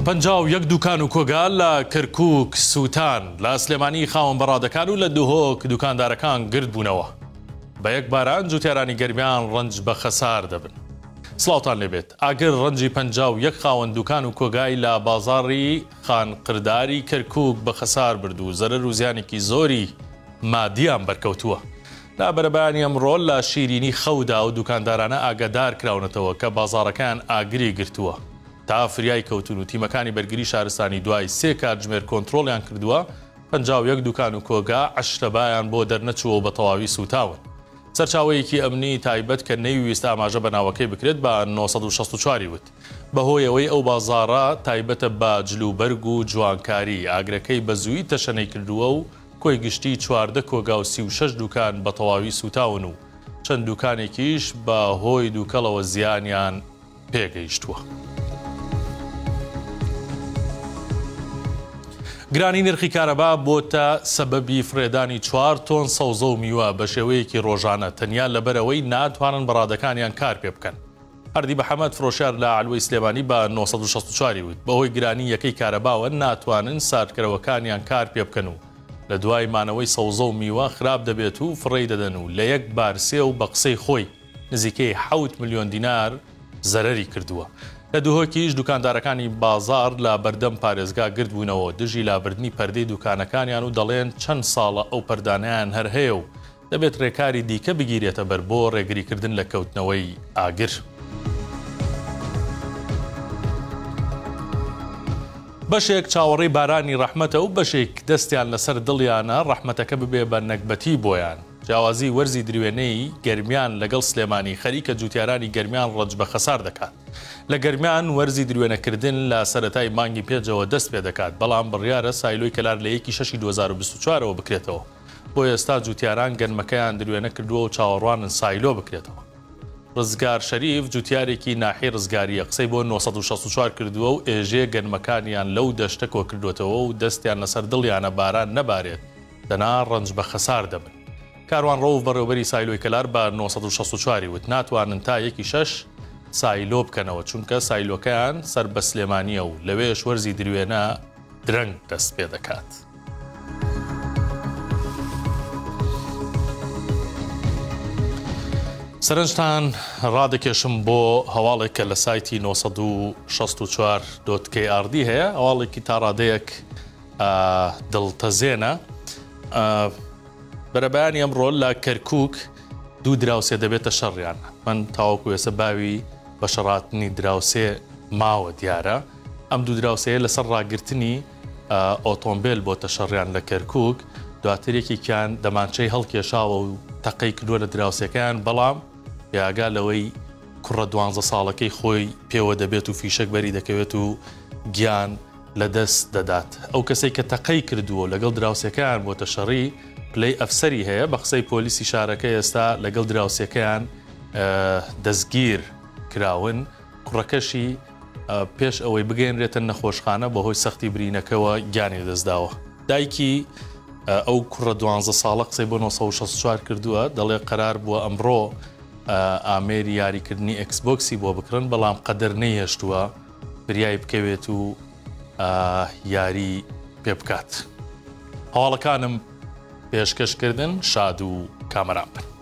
51 دوکان و کۆگا لە کەرکووک سووتان، لە سلێمانی خاوەن بەڕادەکان و لە دهۆک دوکاندارەکان گردبوونەوە. بە یەک باران جوتیارانی گەرمیان ڕەنج بە خەسار دەبن. سڵاوتان لێبێت. ئاگر ڕەنجی 51 خاوەن دوکان و کۆگای لە بازاڕی خانقرداری کەرکووک بە خەسار برد و زەرەر و زیانێکی زۆری مادیان بەرکەوتووە. لە بەرەبەیانی ئەمڕۆ لە شیرینی خەودا ئەو دوکاندارانە ئاگادار کراونەتەوە کە بازاڕەکەیان ئاگری گرتووە. تا فریای کەوتوون و تیمەکانی بەرگری شارستانی دوای سێ کاتژمێر کۆنترۆڵیان کردووە، 51 دوکان و کۆگا عەشرەبایان بۆ دەرنەچووە و بە تەواوی سووتاون. سەرچاوەیەکی ئەمنی تایبەت کە نەیویست ئاماژە بە ناوەکەی بکرێت بە 964 ی وت، بەهۆی ئەوەی ئەو بازاڕە تایبەتە بە جلوبەرگ و جوانکاری، ئاگرەکەی بە زوویی تەشەنەی کردووە و کۆی گشتی 14 کۆگا و 36 دوکان بە تەواوی سووتاون و چەند دوکانێکیش بە هۆی دووکەڵەوە زیانیان پێگەیشتووە. گرانی نرخی کارەبا بۆتە سەبەبی فڕێدانی چوار تۆن سەوزە و میوە بە شێوەیەکی ڕۆژانە تەنیا لەبەرئەوەی ناتوانن بەڕادەکانیان کار پێ بکەن. هەردی محەمەد فرۆشیار لە عەلوەی سلێمانی بە 964 ی وت، بەهۆی گرانی یەکەی کارەباوە ناتوانن ساردکەرەوەکانیان کار پێ بکەن و لە دوای مانەوەی سەوزە و میوە خراپ دەبێت و فڕێی دەدەن و لە یەک بار سێو بە قسەی خۆی نزیکەی حەوت ملیۆن دینار زەرەری کردووە. لە دهۆکیش دوکاندارەکانی بازاڕ لە بەردەم پارێزگا گردبوونەوە دژی لابردنی پەردەی دوکانەکانیان و دەڵێن چەند ساڵە ئەو پەردانەیان هەر هەیە و دەبێت رێکاری دیکە بگیرێتە بەر بۆ رێگریکردن لە کەوتنەوەی ئاگر. بەشێک چاوەڕێی بارانی رەحمەتە و بەشێک دەستیان لەسەر دڵیانە رەحمەتەکە ببێ بە نەگبەتی بۆیان. جیاوازی وەرزی دروێنەی گەرمیان لەگەڵ سلێمانی خەریکە جوتیارانی گەرمیان ڕەنج بە خەسار دەکات. لە گەرمیان وەرزی دروێنەکردن لە سەرەتای مانگی پێنجەوە دەست پێدەکات، بەڵام بڕیارە سایلۆی کەلار لە یەکی شەشی 2024 ەوە بکرێتەوە. بۆ ئێستا جوتیاران گەنمەکەیان دروێنە کردووە و چاوەڕوانن سایلۆ بکرێتەوە. ڕزگار شەریف جوتیارێکی ناحیەی ڕزگارییە، قسەی بۆ 964 کردووە و ئێژێ گەنمەکانیان لەو دەشتە کۆکردووەتەوە و دەستیان لەسەر دڵیانە باران نەبارێت، دەنا ڕەنج بە خەسار دەبن. کاروان ڕەوف بەڕێوەبەری سایلۆی کەلار بە 964 ی وت، ناتوانن تا یەکی شەش سایلۆ بکەنەوە، چونکە سایلۆکەیان سەر بە سلێمانییە و لەوێش وەرزی دروێنە درەنگ دەست پێدەکات. سەرنجتان ڕادەکێشم بۆ هەواڵێک کە لە سایتی 964 dot KRD هەیە، هەواڵێکی تا ڕادەیەک دڵتەزێنە. بەرەبەیانی ئەمڕۆ لە کەرکووک دوو دراوسێ دەبێتە شەڕیان. من تاوەکو ئێستا باوی بە شەڕاتنی دراوسێ ماوە دیارە. ئەم دوو دراوسێیە لەسەر ڕاگرتنی ئۆتۆمبێل بۆتە شەڕیان لە کەرکووک. دواتر یەکێکیان دەمانچەی هەڵکێشاوە و تەقەی کردووە لە دراوسێکەیان، بەڵام بێئاگا لەوەی کوڕە دوانزە ساڵەکەی خۆی پێوە دەبێت و فیشەک بەری دەکەوێت و گیان لەدەست دەدات. ئەو کەسەی کە تەقەی کردووە و لەگەڵ دراوسێکەیان بۆتە شەڕی، پلەی ئەفسەری هەیە، بە قسەی پۆلیسی شارەکە ئێستا لەگەڵ دراوسێکەیان دەستگیر کراون، کوڕەکەشی پێش ئەوەی بگەیەنرێتە نەخۆشخانە بەهۆی سەختی برینەکەوە گیانی لەدەستداوە. دایکی ئەو کوڕە دوانزە ساڵە قسەی بۆ 964 کردووە، دەڵێ قەرار بووە ئەمڕۆ ئامێری یاریکردنی ئێکسبۆکسی بۆ بکڕن، بەڵام قەدەر نەیهێشتووە فریای بکەوێت و یاری پێ بکات. هەواڵەکانم پێشکەش کردن، شاد و کامەران بن.